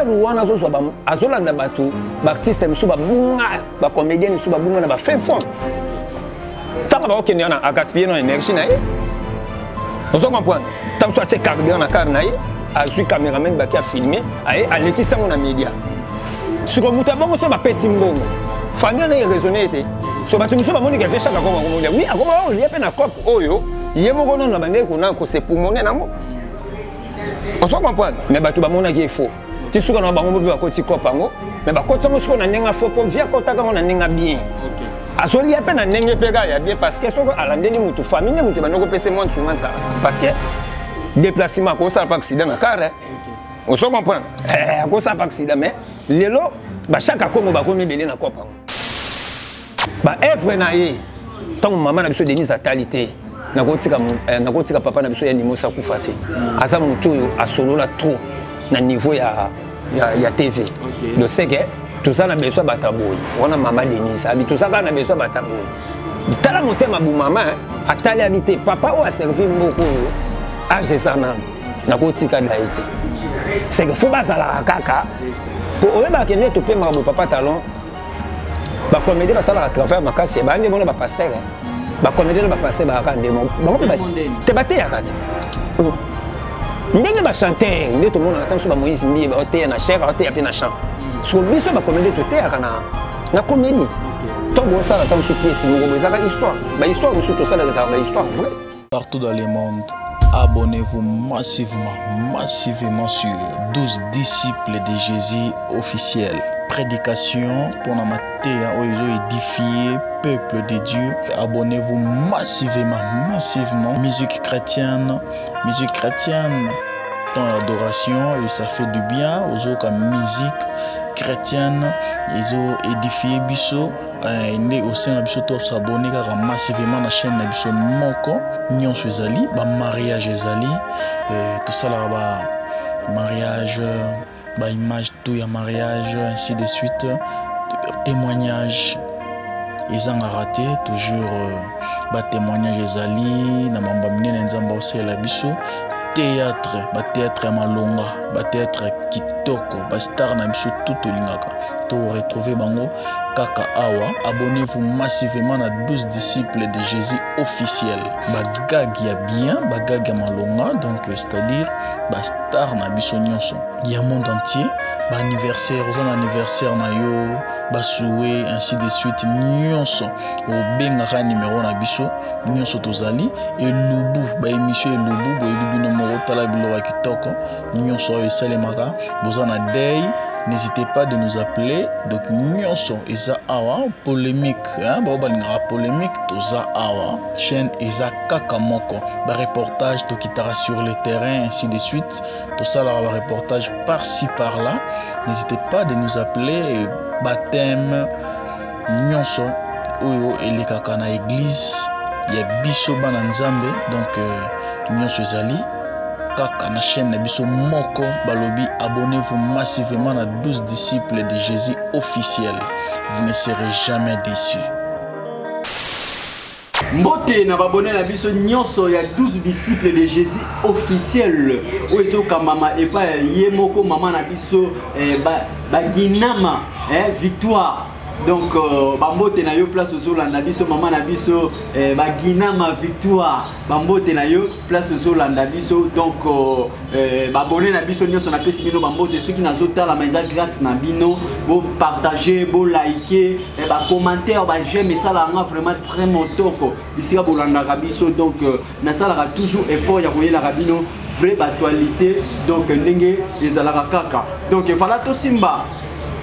Ere wana azozwa, azolanda bato, baartiste mosusu babunga, bacomédien mosusu babunga na bafin fond. Ntango bakokende wana, agaspille na énergie na ye, ozo comprendre? Ntango mosusu atie carburant na car na ye, azwi cameraman, baki afilme, aye alekisi yango na média. Siko moto ya bongo, so bapesi mbongo, famille na ye raisonne ete so bato mosusu bamoni ke vie Chaka Kongo akomolia, oui, akoma olia mpe na cope oyo ye moko nano abandeki kuna kosepumone nango, ozo comprendre? Mais bato bamonaki ye faux ti suka na bango mpe bakoti cope yango, mais bakoti yango sikoyo na ndenge faux, mpo vie akotaka yango na ndenge bien, azolia mpe na ndenge mpe kaka ya bien, parce que soki alandeli motu, famille nde moto ebandi kopesa mwa nsunga nsala, parce que déplacement akosala mpe accident na car, ozo comprendre? Akosala mpe accident. Mais lelo baChaka Kongo bakomi ebele na cope yango, baœuvre na ye. Ntango mama na biso Denise atali te, nakotika papa na biso ya Nimosi akufa te, aza motu oyo asolola trop na niveau ya TV. Donc c'est que toza na besoin bato ya boye wana. Mama Denise abi toza kaka na besoin bato ya boye. Tala motema bumama, atali, abi te, papa oyo aservi mboka oyo, age eza nano, nakotika na ye te. C'est que faut bazalaka kaka po oyebaka nde topemaka boye. Papa Talon, bacomédien basalaka travers makasi, baya nde mona bapasteur, bacomédien na bapasteur bakaka nde bango mpe te, bateyaka te ndenge bachanteur nde tomonaka. Ta mosusu baMoïse Mbiye baoteya na chaire, aoteya mpe na chant. Siko biso bacomédien toteyaka na comédie te. To bosala ta mosusu pièce moko boye, ezalaka histoire, bahistoire mosusu tosalaka ezalaka bahistoire vrai. Partout dans le monde, abonnez-vous massivement, massivement sur 12 disciples de Jésus officiel. Prédication pour la mateya oyo édifier peuple de Dieu. Abonnez-vous massivement, massivement. Musique chrétienne, musique chrétienne. Temps d'adoration et ça fait du bien aux autres musique chrétienne. Ils ont édifié biso. Nde osenga biso tos'abonner kaka massivement na chaîne na biso moko. Nyonso ezali, bamariage ezali, tosalaka bamariage, baimage tout ya mariage, ainsi de suite, témoignage ezangaka te, toujours batémoignage ezali na mambo ya minene Nzambe aosalela biso. Théâtre, bathéâtre ya malonga, bathéâtre ya kitoko, bastar na biso tout tolingaka, toretrouve bango kaka awa. Abonnez-vous massivement na 12 disciples de Jésus officiel. Bagag ya bien, bagag ya malonga, donc c'est-à-dire bastar na biso nyonso ya monde entier. Baanniversaire, oza na anniversaire na yo, basouhaits, ainsi de suite, nyonso obengaka nimero na biso, nyonso tozali. Elubu, baémission elubu, boyebi bino moko. Tala biloko ya kitoko nyonso oyo esalemaka. Boza na deuil, n'hésitez pas de nous appeler. Donc nyonso eza awa. Polémique, bao balingaka polémique, toza awa. Chaîne eza kaka moko. Bareportage, tokitaka sur le terrain, ainsi de suite, tosalaka bareportage par-ci par-là. N'hésitez pas de nous appeler. Baptême, nyonso oyo elekaka na église ya biso bana Nzambe, donc nyonso ezali kaka na chaîne na biso moko. Balobi abonnez-vous massivement na 12 disciples de Jésus officiel, vous ne serez jamais déçus. Mbote na babone na biso nyonso ya 12 disciples de Jésus officiel oyo ezokambama epai ya ye moko mama na biso Baginama Victoire. Donc bambote na yo place ozolanda biso, mama na biso Baginama Victoire, bambote na yo place ozolanda biso. Donc babone na biso nyonso, napesi bino bambote. Soki nazotalama, eza grâce na bino. Bopartage, bolike, bacommentaire, baj'aime, esalaka nga vraiment très motoko bisika bolandaka biso. Donc nasalaka toujours effort ya koyelaka bino vrai baactualité, donc ndenge ezalaka kaka. Donc efala tosimba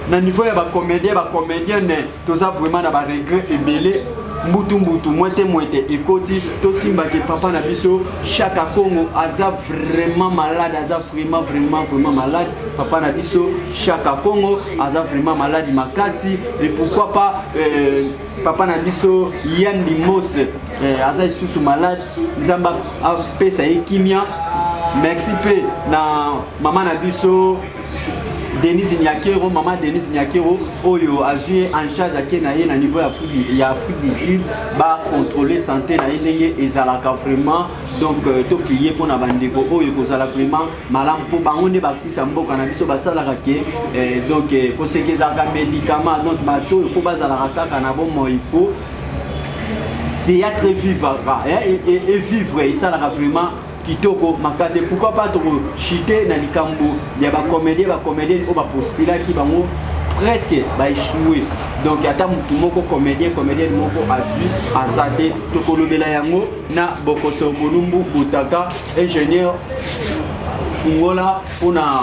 na niveau ya bacomédien, bacomédienne, toza vraiment na baregret ebele. Mbutu mbutu, mwete mwete ekoti. Tosimbaki papa na biso Chaka Congo aza vraiment malade, aza vraiment vraiment vraiment malade. Papa na biso Chaka Congo aza vraiment malade makasi. Et pourquoi pas papa na biso Yandi Mose aza lisusu malade. Nzambe apesa ye kimia. Merci mpe na mama na biso. Denise Nyakero, mama Denise Nyakero oyo azwi en charge ake na ye na niveau ya Afrique du Sud, ba contrôler santé na ye ndenge ezalaka vraiment. Donc euh, to prier mpona bandeko oyo ekozala vraiment malamu mpo bango nde baartiste ya mboka na biso basalaka ke eh, donc eh, koseka ezalaka médicament. Donc bato oyo mpo bazalaka kaka na bomoi mpo théâtre evivaka evivre esalaka vraiment kitoko makasi. Pourquoi pas tokochite na likambo ya bacomédien, bacomédienne oyo bapostulaki bango presque baéchoué. Donc ata motu moko comédien, comédienne moko azwi aza te. Tokolobela yango na Bokoso Bolumbu Butaka, ingénieur fungola mpona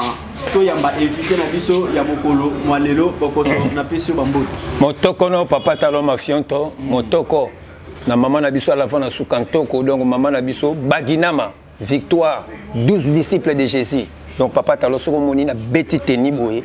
toyamba invité na biso ya mokolo mwa lelo. Bokoso, napesi yo bambote. Motoko no papa talo mafionto motoko na mama na biso à la fin na suka ntoko. Donc mama na biso Baginama Victoire, 12 disciples de Jésus. Donc papa talo, soko omoni na beti teni boye,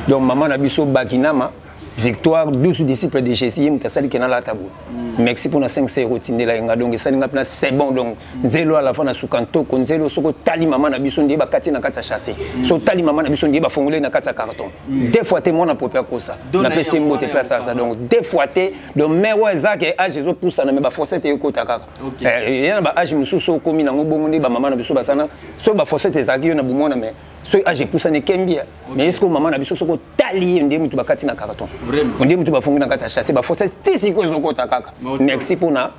donc mama na biso Baginama Victoire, 12 disciples de Jésus, ye moto asali ke nalata boye. Merci mpona 5 euro otindela ye nga. Donc esali nga mpena c'est bon. Donc nzelo à la fin na suka ntoko nzelo. Soki otali mama na biso nde bakati na kati ya chasse, soki otali mama na biso nde bafongoli na kati ya carton, deux fois te mwana pope akosa. Napesi ye mbote place aza. Donc deux fois te. Donc mare oyo eza ke age ezopusana, mais bafossette ekota kaka. Eya na baage mosusu okomi nango bongo nde bamama na biso basana. Soki bafossette ezalaki yo na bomwana, mais soki age epusani ekembi. Mais est ce que mama na biso, soki otali ye nde mutu bakati na carton, nde mutu bafongi na kati ya chasse, bafossette ti sikoyo ezokota kaka. Merci mpona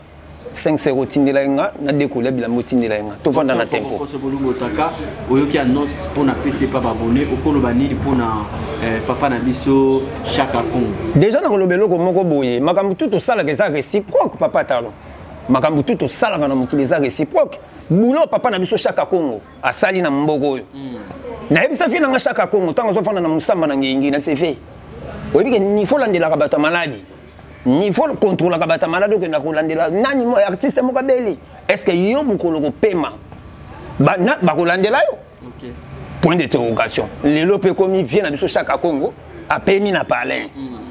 5 euro otindela ye nga na dekolia bilamba otindela ye nga. Tovanda na tempo. Otaka oyoki annonce mpona pesi epa babone, okoloba nini mpona papa na biso Chaka Congo? Déjà nakoloba eloko moko boye: makambo tu tosalaka eza réciproque. Papa talo, makambo tu tosalaka na mokili eza réciproque. Boulot papa na biso Chaka Congo asali na mboka oyo, nayebisa vie nanga Chaka Congo ntango azofanda na mosamba na ngengi, nayebisa vie oyebi ke niveau olandelaka bato ya maladi, niveau contrôlaka bato ya maladi, okenda kolandela nani, artiste moko abeli, est ce que yo mokolo kopema bakolandela yo? Point d'interrogation. Lelo mpe ekomi vie na biso Chaka Congo apemi na palin,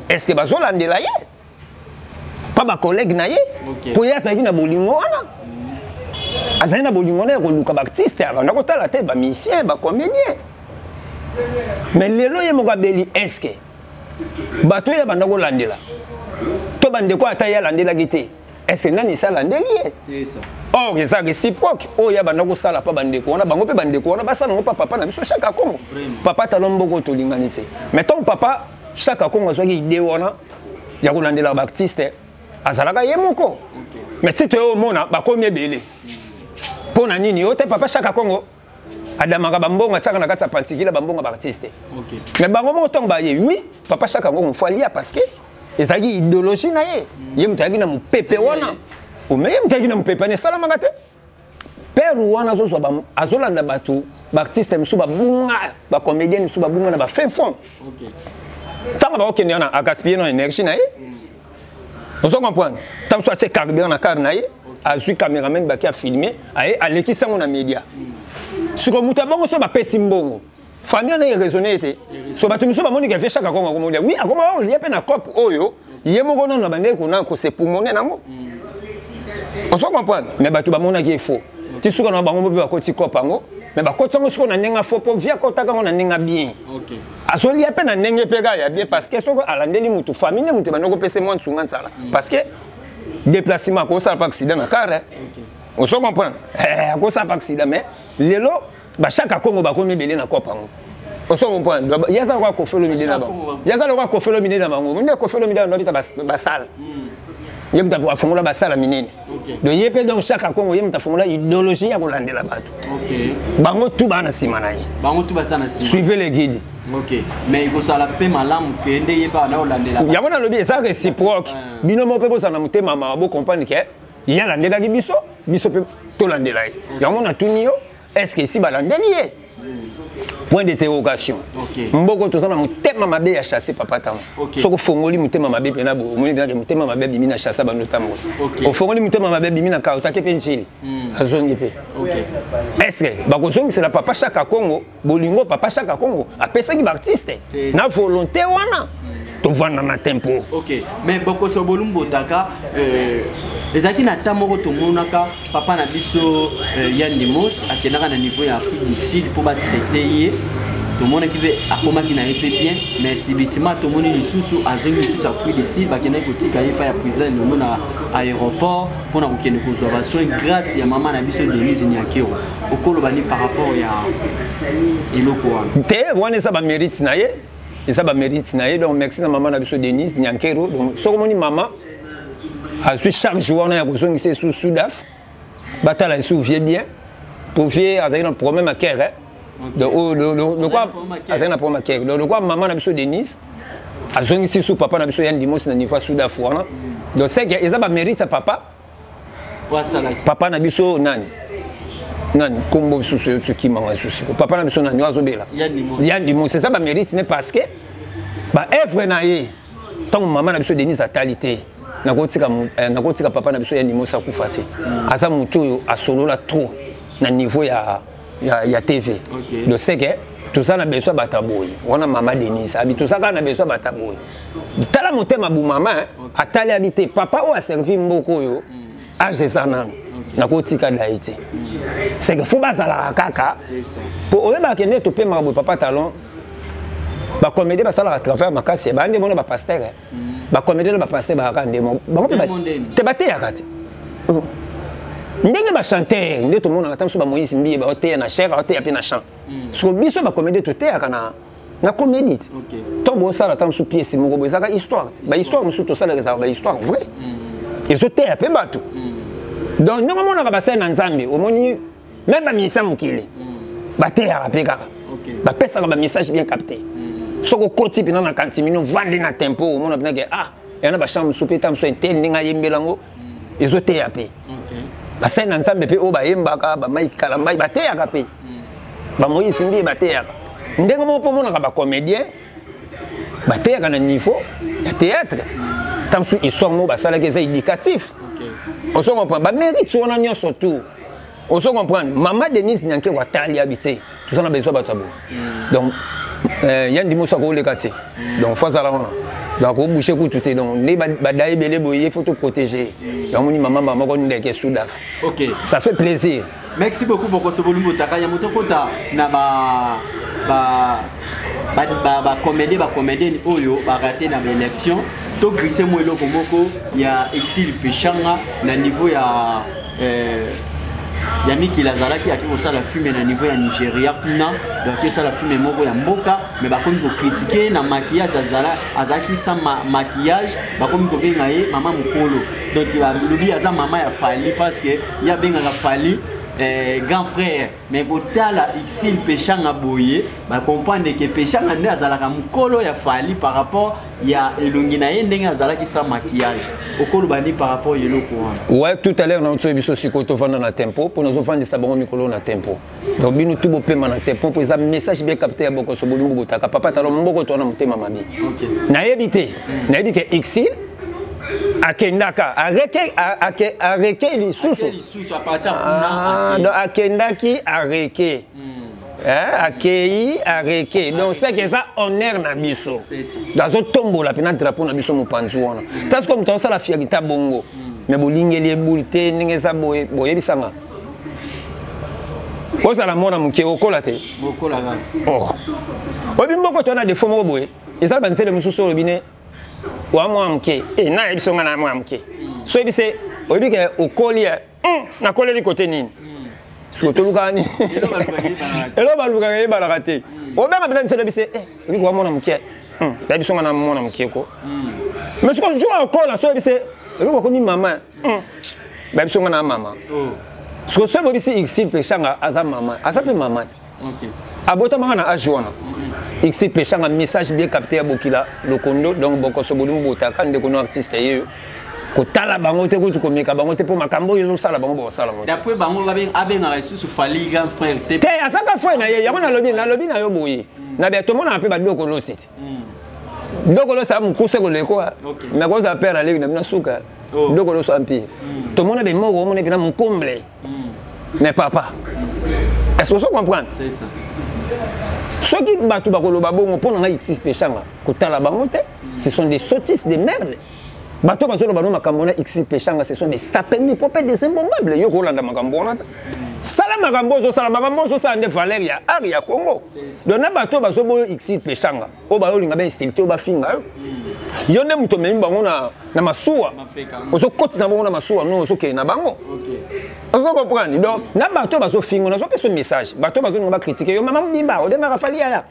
est ce que bazolandela ye mpa bacollègue na ye? Mpo ye azalaki na bolingo wana, azali na bolingo wana ya koluka baartiste, abanda kotala te bamusicien, bacomédien. Mais lelo ye moko abeli, est ce que bato oyo abanda kolandela to bandeko ata ye alandelaki te, est ce que nani esi alandeli ye? Or eza réciproque. Oyo ya banda kosala mpa bandeko wana, bango mpe bandeko wana basala yango mpa papa na biso Chaka Congo. Papa talo, mboko tolingani te, mais ntango papa Chaka Congo azwaki idée wana ya kolandela baartiste, azalaka ye moko. Mais ti toye omona bakomi ebele, mpo na nini? Yo te papa Chaka Congo adamaka bambongo, atiaka na kati ya particulier bambongo baartiste. Mais bango moko ntango baye, oui, papa Chaka Congo faut alia parce que ezalaki idéologie na ye. Ye moto ayaki na mopepe wana, ome ye moto ayaki na mopepe wana, esalamaka te. Père wana azozwa, azolanda bato, baartiste mosusu babunga, bacomédien mosusu babunga na bafin fond. Ntango bakokende wana, agaspille na énergie na ye. Ozo comprendre? Ntango mosusu atie carburant na car na ye, azwi caméraman, baki afilme, aye alekisi yango na média. Siko moto abongo so bapesi mbongo, famille wana eraisonne ete so bato mosusu bamoni ke vie Chaka Kongo akomolia, oui, akoma olia mpe na cope oyo ye moko nano abandeki kuna kosepumone nango. Ozo comprendre? Mais bato bamonaki efo ti suka na bango mpe bakoti cope yango, mais bakoti yango sikoyo na ndenge afo, mpo vie akotaka yango na ndenge bien, azolia mpe na ndenge mpe kaka ya bien, parce que soki alandeli motu, famille nde moto ebandi kopesa mwa nsunga nsala, parce que déplacement akosala mpe accident na car. Ozo comprendre? Akosala mpe accident. Mais lelo baChaka Kongo bakomi ebele na cope yango. Ozo comprendre? Ye aza lokola Koffi Olomide na bango, ye aza lokola Koffi Olomide na bango. Nde Koffi Olomide andobita basala, ye moto afongola basala minene. Donc ye mpe, donc Chaka Kongo, ye moto afongola idéologie ya kolandela bato. Bango tu baa na nsima na ye. Bango tu baza na nsima. Suivez le guide. Ok, mais ekozala mpe malamu ke nde ye mpe anda kolandela. Yango nalobi eza réciproque. Bino moko mpe bozala na motema mawa, bocomprendre ke ye alandelaki biso, biso mpe tolandela ye. Yango natuni yo, est ce que esi balandeli ye? Point d'interrogation. Mboko toza na motema mabe ya chasse. Papa ntango soki ofongoli motema mabe mpena boye, omoni mpenake motema mabe abimi na chasse, bando tambola. Ofongoli motema mabe abimi na karotake mpe njili azongi mpe. Est ce que bakozongisela papa Chaka Congo bolingo papa Chaka Congo apesaki baartiste na volonté wana? Tovanda na tempo. Ok, mais bokoso bolumbotaka ezalaki na temps moko tomonaka papa na biso Yann Limos akendaka na niveau ya Afrique du Sud mpo batraite ye. Tomonaki mpe akomaki na ye mpe bien, mais subitement tomoni lisusu azongi lisusu Afrique du Sud, bakendaki kotika ye epai ya président Lombo na aéroport mpona kokende kozwa basoin grâce ya mama na biso Denise Nyakero. Okoloba ni par rapport ya eloko wana? Te, wana eza bamérite na ye, eza bamérite na ye. Donc merci na mama na biso Denise Nyankero. Donc soki omoni mama azwi charge wana ya kozongisa esu Sudaf, batala esu vie bien, po vie azalaki na problème ya cœur. Donc lokwa azalaki na problème ya cœur, donc lokwa mama na biso Denise azongisi su papa na biso Yan Dimosi na niveau ya Sudaf wana, donc c'est que eza bamérite ya papa papa na biso nani nani, kombo lisusu oyo tokimanga lisusu, papa na biso nani oyo azobela, Yan Dimosi, eza bamérite ne, parce que baœuvre na ye, ntango mama na biso Denise atali te, nakotika papa na biso Yan Dimosi akufa te. Aza motu oyo asolola trop na niveau ya TV. Donc c'est que toza na besoin bato ya boye wana. Mama Denise abi toza kaka na besoin bato ya boye. Tala motema bumama atali, abi te, papa oyo aservi mboka oyo, age eza nano, nakotika dai te. C'est que faut bazalaka kaka po oyebaka nde topemaka boye. Papa Talon, bacomédie basalaka travers makasi, baya nde mona bapasteur, bacomédie na bapasteur bakaka nde bango mpe te, bateyaka te ndenge bachanteur nde tomonaka ta mosusu bamoïse Mbiye baoteya na chaire, aoteya mpe na chant. Siko biso bacomédie toteyaka na comédie te. To bosala ta mosusu pièce moko boye, ezalaka histoire te, bahistoire mosusu tosalaka ezalaka bahistoire vrai, ezoteya mpe bato. Donc ndenge omonaka basali na Nzambe, omoni même bamisa mokili bateyaka mpe kaka, bapesaka bamessage bien capté. Soki okoti mpena na kantimini, ovandi na tempo, omona mpena ke ah, ya na bachambre mosusu mpe ta mosusu intel ndenge ayembela yango ezoteya mpe. Basali na Nzambe mpe oyo bayembaka, bamai Kalambai bateyaka mpe, bamoïse Mbiye bateyaka ndenge moko mpo omonaka bacomédien bateyaka na niveau ya théâtre. Ta mosusu histoire moko basalaki eza éducatif. Ozo comprendre bamérite wana nyonso tout. Ozo comprendre mama Denise Nyankeko atali, abi te, toza na besoin bato ya boye. Donc ya ndimo so akoleka te, donc faut azala wana, donc akobouche kutu te. Donc nde bada ebele boye, ye faut toprotéger yango. Moni mama moko ndeke Sudaf. Ça fait plaisir. Merci beaucoup, Bokoso Bolumbu Taka. Ya moto kota na ba ba ba ba ba comédien, ba comédien oyo ba raté na élection, to glissé mo eloko moko ya Exil Peshanga na niveau ya mikili. Azalaki aki kosala film na niveau ya Nigeria kuna, donc aki kosala film moko ya mboka, mais bakomi kocritiquer na maquillage, azala azalaki sans maquillage, bakomi kobenga ye mama mokolo. Donc balobi aza mama ya Fally, parce que ye abengaka Fally grand frère. Mais kotala Exil Peshanga boye, bacomprendre ke Peshanga nde azalaka mokolo ya Fally par rapport ya elongi na ye ndenge azalaki sans maquillage. Okoloba nini par rapport ya eloko wana? Ouais, tout à l'heure nauti biso sikoyo tovanda na tempo mpo nazofandisa bango mikolo na tempo. Donc bino tu bopema na tempo mpo eza message bien capté ya bokoso bolumbu botaka. Papa Talo, mboko to wana motema mabe, nayebi te, nayebi ke Exil akendaka areke areke lisusu. Lisusu à partir kuna. Ah, donc akendaki areke, akei areke, donc c'est que eza honneur na biso. C'est ça. Donc azotombola mpena drapeau na biso mopanzi wana. Ta sikoyo moto azosala fierté bongo, mais bolingeli ebuli te ndenge eza boye. Boyebisanga, ozala mwana moke, okola te. Mokola kaka. Oh. Oyebi moko to wana defo moko boye, eza banzele mosusu olobi ne wa mwana moke e nayebi so nga na mwana moke so oyebi se oyebi ke okoli nakoleli kote nini. Siko tolukaka nini? Eloko balukaka eyebalaka te. Obenga mpena nzela oyebi se oyebi kowa mwana moke, nayebi so nga na mwana moke ko. Mais siko jour okola so oyebi se oyebi kokomi mama, bayebi so nga na mama. Siko so boyebi Exil Peshanga aza mama, aza mpe mama te. Abotamaka na age wana. Exil Peshanga, message bien capté ya Bokila Lokondo. Donc bokoso bolumu botaka ndeko no artiste ye kotala bango te, kutu komeka bango te, mpo makambo oyo ezosala bango bakosala bango te. D'après bango, abengaka lisusu Fally grand frère te. Te, azaka frère na ye. Yango nalobi na yo boye na bia tomonaka mpe badoko losi te, doko losi aza mokuse koleko, mais kozala père aleki na bino suka. Doko loso ampire tomona bemoko omona mpena mokomble, mais papa, est-ce que ozo comprendre? C'est ça. Soki bato bakoloba bongo mpo na ngai, Xis Peshanga, kotala bango te. Ce sont des sottises de merde. Bato bazoloba no makambo na Xis Peshanga, ce sont des sapeurs pope, des imbombables. Yo kolanda makambo wana te. Sala makambo ozosala, makambo ozosala nde valeur ya art ya Congo. Donc na bato bazoboyo Xis Peshanga, oyo bayolinga bainsulte, oyo bafinga yo, yo nde moto omemi bango na masuwa, ozokotisa bango na masuwa, no ozokende na bango, ozo comprendre. Donc na bato oyo bazofinga, nazopesa message, bato oyo bazolinga bacritiquer yo, mama mobimba obengaka Fally yaya,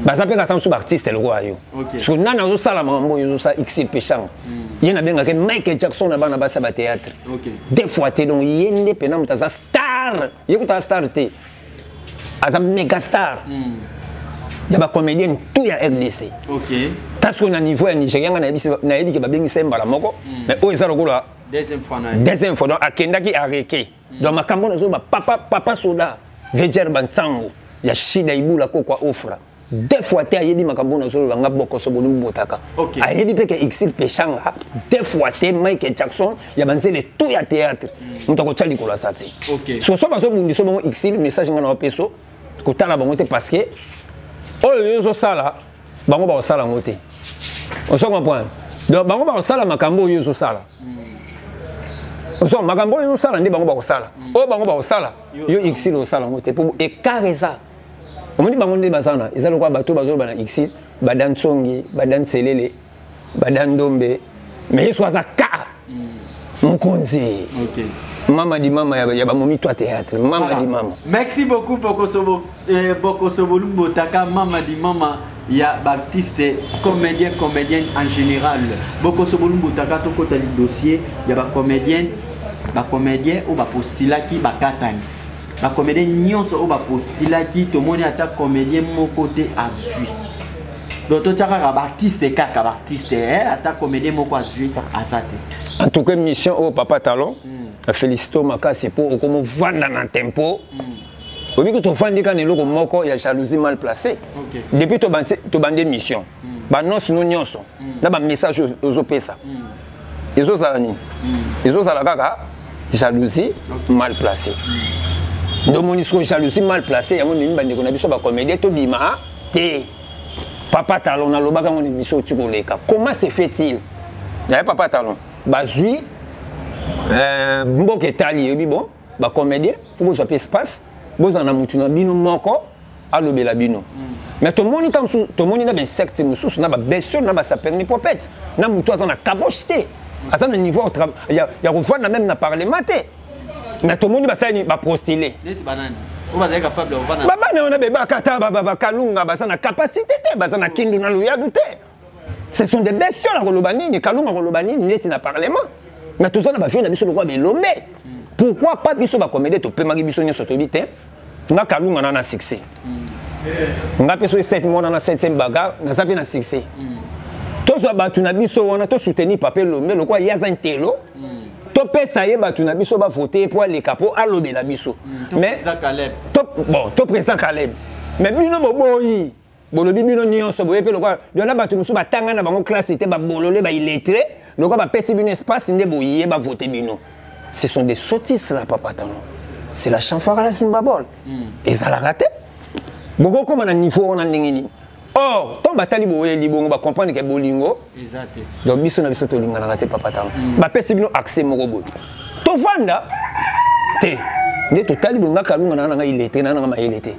baza mpe kata mosusu baartiste lokola yo. So nani azosala makambo oyo ozosala? Xil Peshanga, ye nabengaki Michael Jackson na bana basi ya bathéâtre, deux fois te. Donc ye nde mpena moto aza star. Ye kuta aza star te, aza méga star ya bacomédienne tout ya RDC. Ta sikoyo na niveau ya Nigeria, nga nayebi ke babengisa ye mbala moko, mais oyo eza lokola deuxième fois. Donc akendaki areke. Donc makambo nazoba, papa, papa soda vejer bantsango ya shida ibula kokwa ofra deux fois te, ayebi makambo nazoloba. Nga bokoso boni botaka, ayebi mpe ke Exil Peshanga, deux fois te, Michael Jackson ya banzele tout ya théâtre, moto akotya likolo asa te. So so bazobundisa bongo Exil, message nga na wapeso, kotala bango te, parce que oyo yo ozosala, bango bakosala yango te. Ozo comprendre? Donc bango bakosala makambo oyo ozosala. Ozo makambo oyo ozosala nde bango bakosala. Oyo bango bakosala, yo Exil osala yango te, po écart eza. Omoni bango nde baza na, eza lokola bato bazoloba na Exil, bada ntsongi, bada nselele, bada ndombe, mais ye so aza ka mokonzi. Mama di mama ya bamomi to théâtre, mama di mama. Merci beaucoup, Bokosobo, Bokosobo Lumbotaka, mama di mama ya baartiste comédien, comédienne en général. Bokosobo Lumbotaka, tokota li dossier ya bacomédienne, bacomédien oyo bapostulaki, bakatani. Bacomédien nyonso oyo bapostulaki, tomoni ata comédien moko te azwi. Donc totya kaka baartiste, kaka baartiste, ata comédien moko azwi aza te. En tout cas, mission oyo, papa Talon, félicité makasi mpo okomovanda na tempo. Oyebi tovandi kaka na eloko moko ya jalousie mal placée. Depuis tobandi mission, baannonce no nyonso na bamessage ozopesa ezozala nini? Ezozala kaka jalousie mal placée. Nde omoni sikoyo jalousie mal placée yango ememi bandeko na biso bacomédien tobima te. Papa Talon, nalobaka yango na émission oti koleka. Comment se fait-il yaye, papa Talon, bazwi mboka etali, yebi bon, bacomédien fo bozwa mpe espace, bozala na mutu na bino moko alobela bino. Mais tomoni ta mosusu, tomoni na bainsecte mosusu, na babestiole, na basaperni popete, na motu aza na caboche te, aza na niveau ya kovanda même na parlement te, mais tomoni basali bapostule. Babana wana bebaka, ata bakalunga baza na capacité te, baza na kindu na luyadu te. Ce sont des bestioles. Akoloba nini Kalunga? Akoloba nini neti na parlement? Mais toza na bavie na biso lokola belombe. Pourquoi pas biso bacomédien topemaki biso nyonso, toyebi te? Nga Kalunga na succès, nga mpe soki 7 mona na 7e bagarre, naza mpe na succès. Tozwa bato na biso wana, tosoutenir papa Elombe lokola ye aza ntelo, topesa ye bato na biso, bavote ye mpo aleka, mpo alobela biso. Mais bon, to président Caleb, mais bino boboyi, bolobi bino nyonso boye mpe lokola na bato mosusu batanga na bango classe te, babolole, baillettré, lokola bapesi bino espace nde boye bavote bino. Ce sont des sottises là, papa Tano. C'est la chanfara la simbabol. Ezalaka te. Bokokóma na niveau wana ndenge nini? Or ntango batali boyeli bongo, bacomprendre ke bolingo, donc biso na biso tolinganaka te. Papa Tano, bapesi bino accès moko boye, tovanda te. Nde totali boye, nga Kalunga na nanga illettré, na nanga mayele te,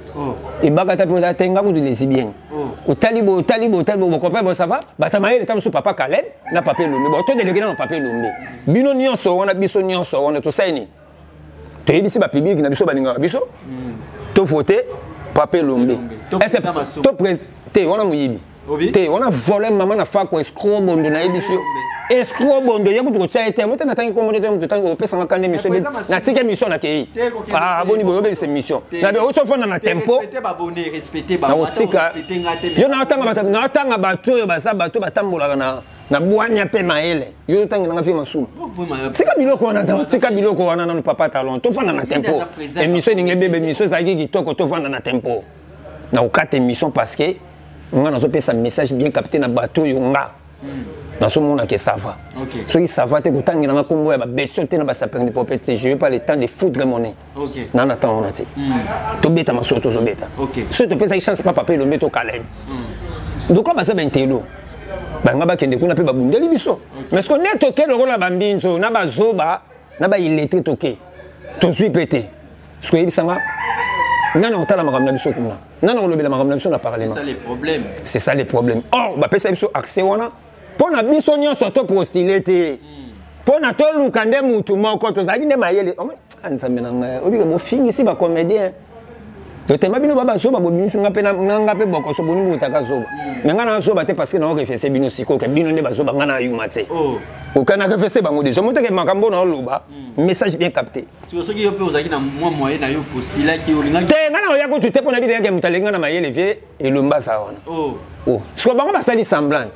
ebaka ta mpe te, nga kutu lesbienne. Otali boye, otali boye, otali boye, bocomprendre bon, ça va. Bato mayele ta mosusu, papa Caleb na papa Elombe, bon, todeleke nano papa Elombe. Bino nyonso wana, biso nyonso wana, tosali nini? Toyebisi bapublic na biso balingaka biso, tovote papa Elombe te. Wana moyibi te, wana voleur, mama na fako, escroc bondo. Nayebi yo, escroc bondo, ye kutu kotya ye te. Mo te, natangi kombo te. Moto tangi opesanga kanda, émission natiki, émission nakei. Ah boni boye, obebisa émission nabe oti ofanda na tempo. Nakotika yo, naotanga bato oyo baza bato batambolaka na bwanya mpe mayele. Yo otangelanga fi masumu. Tika biloko wana, tika biloko wana nanu, papa Talon. Tofanda na tempo, émission elingi ebeba. Émission ezalaki kitoko, tofanda na tempo. Nakokata émission parce que nga nazopesa message bien capté na bato oyo nga. Nazomona ke ça va. Soki ça va te, kotangela nga nkombo ya babestion te na basapeur de pompier te. Je vais pas le temps de foudre mon nez. Na na temps wana te, tobeta masolo, tozobeta. Soki topesaki chance pa papa Elombe to Kaleb, donc baza baintelo, banga bakende kuna mpe babundeli biso. Mais soki nde toke lokola bambinzo na bazoba na baillettré, toke tozwi mpe te. Soki oyebisanga nani akotala makambo na biso kuna, nani akolobela makambo na biso na parlement? C'est ça les problèmes. C'est ça les problèmes. Or bapesa biso accès wana mpo na biso nyonso topostule te, mpo na toluka nde mutu moko tozalaki nde mayele. Nzambe na ngai, obika bofingisi bacomédien, totema bino ba bazoba, bobimisi nga mpe nga mpe bokoso boni botaka zoba. Mais nga na zoba te, parce que nao refese bino sikoyo ke bino nde bazoba, nga na yuma te. Oka na refese bango déjà, moteke makambo na oloba, message bien capté. Soki yo mpe ozalaki na mwa moyen na yo, postulaki, olingaki? Te, nga na oya kutu te, mpo na bino yake moto alingi nga na mayele vie Elombe aza wana. Sikoyo bango basali semblant,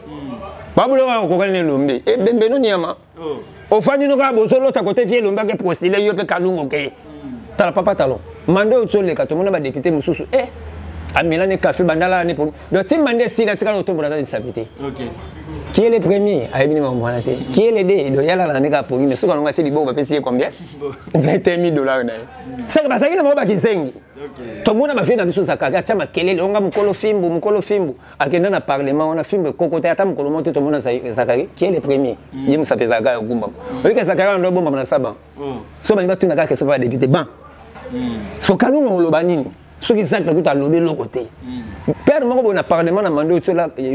babuloko okokani na Elombe, ebembe no nyama. Ofandi no kaka bozolota kote vie Elombe ake postule, yo mpe Kalungo ke tala papa talon manda oyo toleka, tomona badéputé mosusu e amela ne café bandala ne po donc ti manda esila, tikala kotombola aza lisapi te. Qui est le premier, ayebi ne makambo wana te. Qui est le deux, donc yalala nde kaka pongi. Mais soki alongo atie liboko, bapesi ye combien? 21 000 $ na ye. Seke bazalaki na bango bakizengi. Tomona bavie na biso Zakari atia makelele onga mokolo fimbu, mokolo fimbu akenda na parlement wana, fimbu ekoko te ata mokolo moko te. Tomona Zakari, qui est le premier, ye mosapi ezalaka ya kogumbama. Oyika Zakari wana ndo abombama na saba so balingi batuna kaka question pa badéputé ban. So Kalunga oloba nini soki Zak nakuta alobi eloko te? Père moko boye na parlement na mando yo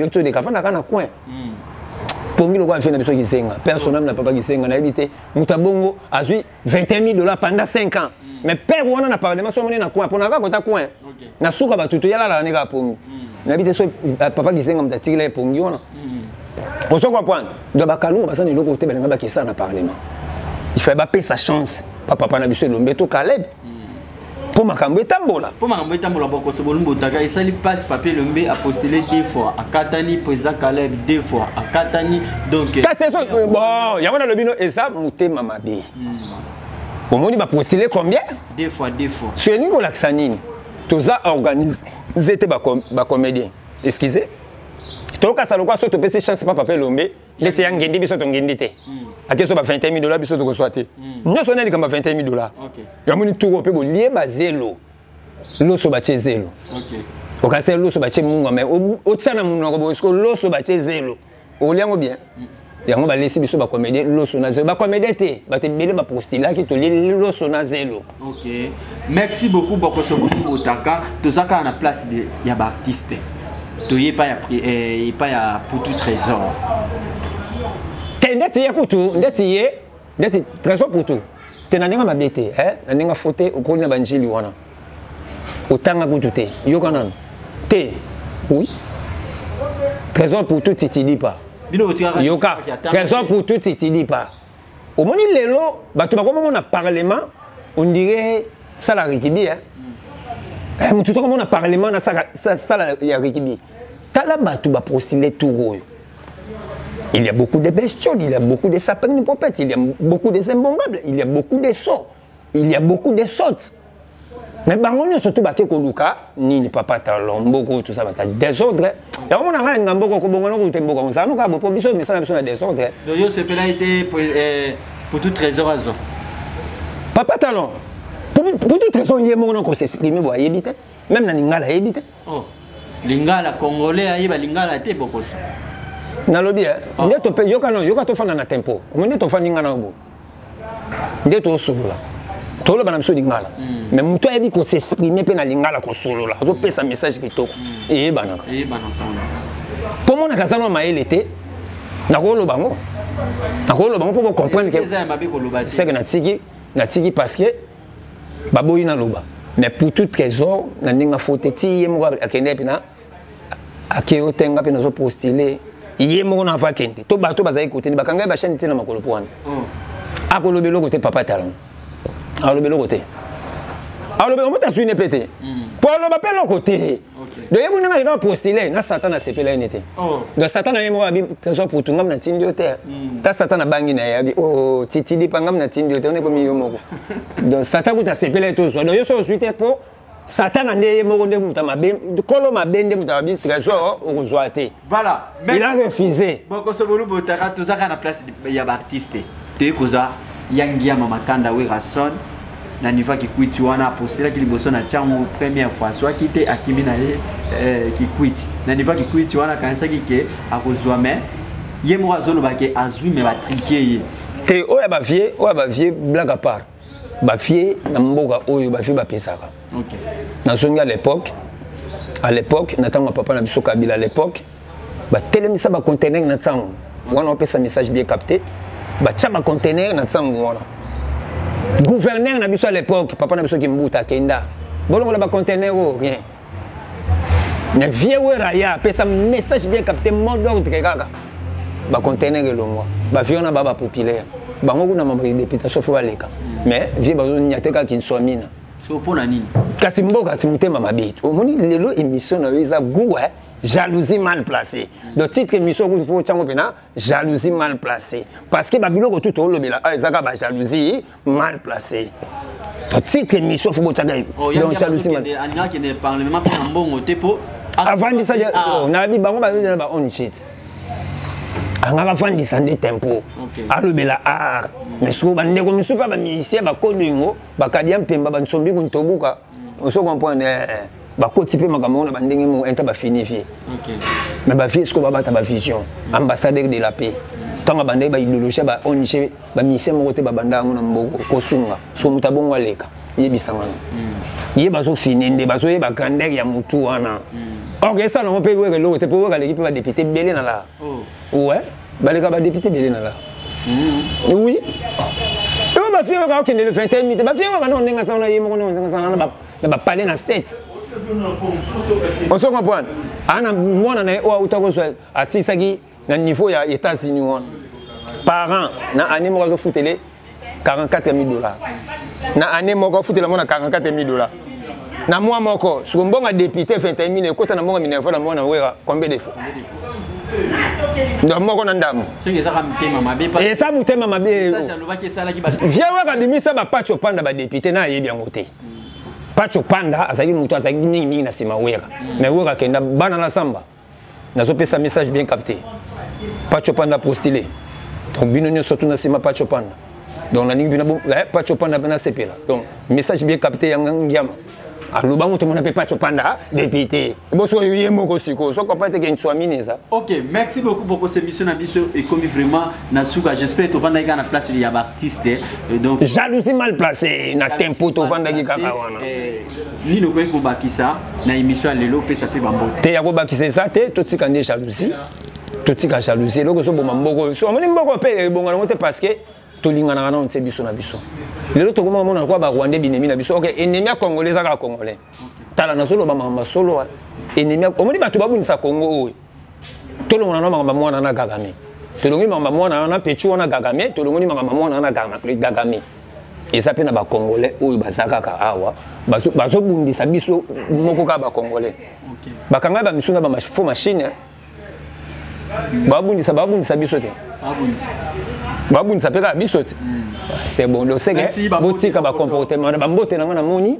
tioleka, afandaka na coin, pongi lokola vie na biso Kisenga, père son âme na papa Kisenga. Nayebi te, moto abongo azwi 21 000 dollars pendant 5 ans, mais père wana na parlement so amoni na coin mpona kaka kota coin na suka batutu yalalaka nde kaka pongi. Nayebi te so papa Kisenga moto atikila ye pongi wana. Ozo comprendre? Donc bakalunga baza na eloko te, balinga bakesa na parlement. Il fallait bapesa chance papa na biso Elombe to Caleb mpo makambo etambola. Mpo makambo etambola. Bokoso bolumbu otaka esali mpasi. Papa Elombe apostule deux fois, akatani. Président Caleb deux fois akatani, donc Kasi ezo bon, yango nalobi no eza motema mabe. Omoni bapostule combien? Deux fois, deux fois. So elingi kolakisa nini? Toza organise te bacomédien, excusez, tokasa lokwa so topesi chance pa papa Elombe ndeti ya ngendi, biso tongendi te. Ake so ba 21 000 dollars, biso tokozwa te. Nyonso wana likambo ya 21 000 dollars. Yamoni turo mpe bolie bazelo, loso batie zelo. Okasi loso batie munga, mais otia na monoko boye, siko loso batie zelo, oliango bien. Yango balesi biso bacomédien loso na zelo. Bacomédien te, bato ebele bapostulaki, tolie loso na zelo. Ok, merci beaucoup Bokoso Otaka. Toza kaka na place ya baartiste, toye epai ya Putu Trésor. Te, ndeti ye kutu, ndeti ye, ndeti Trésor Putu te, na ndenge mabe te, na ndenge fo te. Okoli na banjili wana, otanga kutu te, yoka nano te. Oui, Trésor Putu titidi pa. Yoka, Trésor Putu titidi pa. Omoni lelo bato bakomomona parlement, on dirait sala rikibi, eh? Motu tokomona parlement na sala ya rikibi. Tala bato bapostule tour oyo, il y a beaucoup de bestioles, il y a beaucoup de sapins de popettes, il y a beaucoup de imbongables, il y a beaucoup de sots, il y a beaucoup de sottes. Mais bango nyonso to bake koluka nini? Papa talon mboko, tout ça bata désordre. Yango mona ngai nga mboko kobonga no kute mboka ozala no kaka po biso misala biso na désordre. Donc yo sepela ete pour tout Trésor azo Papa talon pour tout Trésor ye moko na ko s'exprimer bo ayebi te, même na lingala ayebi te. Oh. Lingala congolais ayeba lingala te, bokoso. Nalobi nde tope yoka no yoka, tofanda na tempo, omoni nde tofandi nga na bo nde tosolola, toloba na biso lingala, mais moto ayebi kos'exprimer mpe na lingala, kosolola, azopesa message kitoko, eyebanaka. Mpo monaka aza na mayele te. Nakoloba ngo, nakoloba ngo mpo bocomprendre que seke natiki, natiki parce que baboyi naloba. Mais pour tout Trésor na ndenge afo te, ti ye moko akende mpena ake otenga mpe nazopostule ye moko na ava akende to bato bazali koteni bakanga ye bachaine te na makolo mpo wana akoloba eloko te. Papa talon aloba eloko te, aloba omoto azwi ne mpe te mpo aloba mpe eloko te. Donc ye kuna ngaki postule na Satan asepela ye ne te. Donc Satan na ye moko abi Trésor pour tout ngam natindi yo te. Ta Satan abangi na ye abi oh titidi pa ngam natindi yo te, one komi yo moko. Donc Satan kuta asepela ye tozwa. Donc yo so ozwi te mpo Satana nde ye moko nde moto mabe, kolo mabe nde moto mabe, trésor okozwa te. Voilà. Il a refusé. Bokoso bolu botaka tozaka na place ya ba artiste. Toye koza ya Ngiama Makanda Werrason na niveau ya Kikwiti wana apostelaki liboso na Tshangu première fois azwaki te akimi na ye Kikwiti na niveau ya Kikwiti wana akanisaki ke akozwa mais ye moko azoloba ke azwi mais batrike ye te. Oyo ya bavie, oyo ya bavie, blague à part, bavie na mboka oyo bavie bapesaka. Nazongi à l'époque, à l'époque na ntango ya papa na biso Kabila, à l'époque batelemisa bacontener na ntango wana, opesa message bien capté, batya bacontener na ntango wana. Gouverneur na biso à l'époque, papa na biso Kimbuta, akenda bolongola bacontener oyo, rien. Mais vieux Wera ya apesa message bien capté, mot d'ordre kaka bacontener elongwa. Bavie wana ba bapopulaire bango kuna, mambo ya députation fo baleka, mais vieux bazonya te kaka kinswamina. So mpona nini? Kasi mboka ti motema mabe. Omoni lelo émission na yo eza goût, eh? Jalousie mal placée. Donc titre émission kutu fo tyango mpena jalousie mal placée, parce que babiloko tu toolobela ah, eza kaka bajalousie mal placée. Donc titre émission fo botyaka donc jalousie mal. Alingaki parlement mpe na mbongo te mpo avandisa nayebi bango bazozela ba on shit, angaka afandisa nde tempo alobela art. Mais sikoyo bandeko misusu mpe bamusicien bakolingo bakadia mpemba bansombi kuntobuka, oso comprendre, bakoti mpe makambo ngo na bandenge moko enta bafini vie. Mais bavie sikoyo babata bavision ambassadeur de la paix. Ntango abandaki baidéologie ya ba ONG, bamusicien moko te babanda yango na mboko kosunga. Siko moto abongo aleka yebisanga no ye bazofine nde bazoyeba grandeur ya motu wana. Or esala yango mpe weka eloko te, mpo weka aleki mpe badepute ebele na la. Ouais, baleka badepute ebele na la. Oui, oyo bafie oyo kakokende le 21 mite, bafie oyo bana ndenge asala na ye moko, ndenge asala na bapale na state, ozo comprendre, ana mwana na ye oyo auta kozwa asilisaki na niveau ya États-Unis wana, parent na année moko azofutele 44 000 dollars, na année moko afutela mwana 44 000 dollars na mwa moko. Siko mbongo ya député 21 000 ekota na mbongo minerval na mwana Wera combien de fois? Ndo moko na ndambo. Eza motema mabe. Vieux Wera abimisa bapacho panda badepute na ayebi yango te. Pacho Panda azalaki moto azalaki mingimingi na nsima Wera, mais Wera akenda bana na samba. Nazopesa message bien capté, Pacho Panda postulé. Donc bino nyonso tuna nsima Pacho Panda. Donc nalingi bino Pacho Panda mpe nasepela. Donc message bien capté yanga Ngiama alobango, tomona mpe Pacho Panda député boso oyo ye moko sikoyo so comprendre te ke nswamini eza. Ok, merci beaucoup pour cette émission na biso ekomi vraiment na suka. J'espère tovandaki kaka na place ya baartiste. Donc jalousie mal placée na tempo, tovandaki kaka wana. Nini okoki kobakisa na émission ya lelo? Opesa mpe bambote. Te, ya kobakisa eza te. Totika nde jalousie, totika jalousie. Eloko ezoboma mboko oyo, so omoni mboko mpe ebonga nango te, parce que tolinganaka nano ntie biso na biso. Lelo tokoma komona lokola barwandais binemi na biso. Ok, ennemi ya congolais eza kaka congolais. Tala, nazoloba makambo solo. Ennemi, omoni bato babundisa Congo oyo, tolongola na makambo mwana na Kagame, tolongoli makambo mwana wana pechu wana Kagame, tolongoli makambo mwana wana Kagame. Eza mpe na bacongolais oyo baza kaka awa bazobundisa biso moko kaka bacongolais. Bakanga bamisu na bafaux machine, babundisa, babundisa biso te, babundisa mpe kaka biso te. C'est bon, donc c'est que botika bacomportement na bambote na nga. Namoni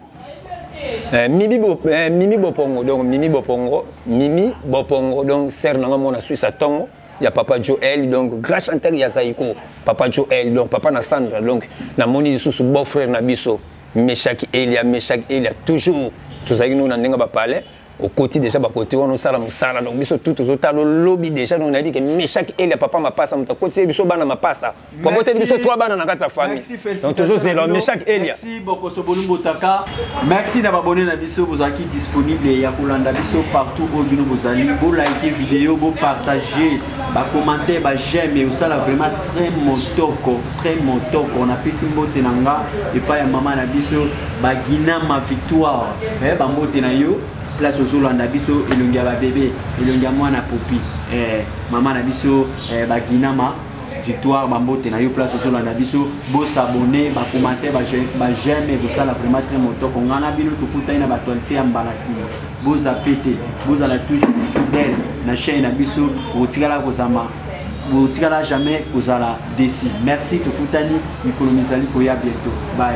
Mimi, Bo, Mimi Bopongo, donc Mimi Bopongo, Mimi Bopongo, donc sœur nanga mona Suisse à Tongo, ya papa Joël, donc grand chanteur ya Zaiko, papa Joël, donc papa na Sandra, donc namoni lisusu beau frère na biso Meshaki Elia, Meshaki Elia, toujours tozalaki no na ndenge bapale okoti déjà bakoti wana osala mosala. Donc biso tout tozotala olobi déjà. Donc nayebi ke Meshaki Elia, papa mapasa, moto akoti biso bana mapasa, baboteli biso trois bana na kati ya famille. Donc tozozela Meshak Elia. Merci Bokoso Bolumbotaka, merci na babone na biso bozalaki disponible ya kolanda biso partout oyo bino bozali. Bolike vidéo, bopartage, bacommentaire, baj'aime, osala vraiment très motoko, très motoko. Napesi mbote na nga epai ya mama na biso Baginama Victoire, bambote na yo place ozolanda biso, elongi ya babebe, elongi ya mwana popi, mama na biso Baginama Victoire, bambote na yo place ozolanda biso. Bosabone, bacommentaire, baj'aime, kosala vraiment très motoko. Ngai na bino tokutani na baactualité ya mbala nsima. Bozape te, bozala toujours fidèle na chaîne na biso, botikala kozama, botikala jamais kozala déçu. Merci, tokutani mikolo mizali koya bientôt. Bye.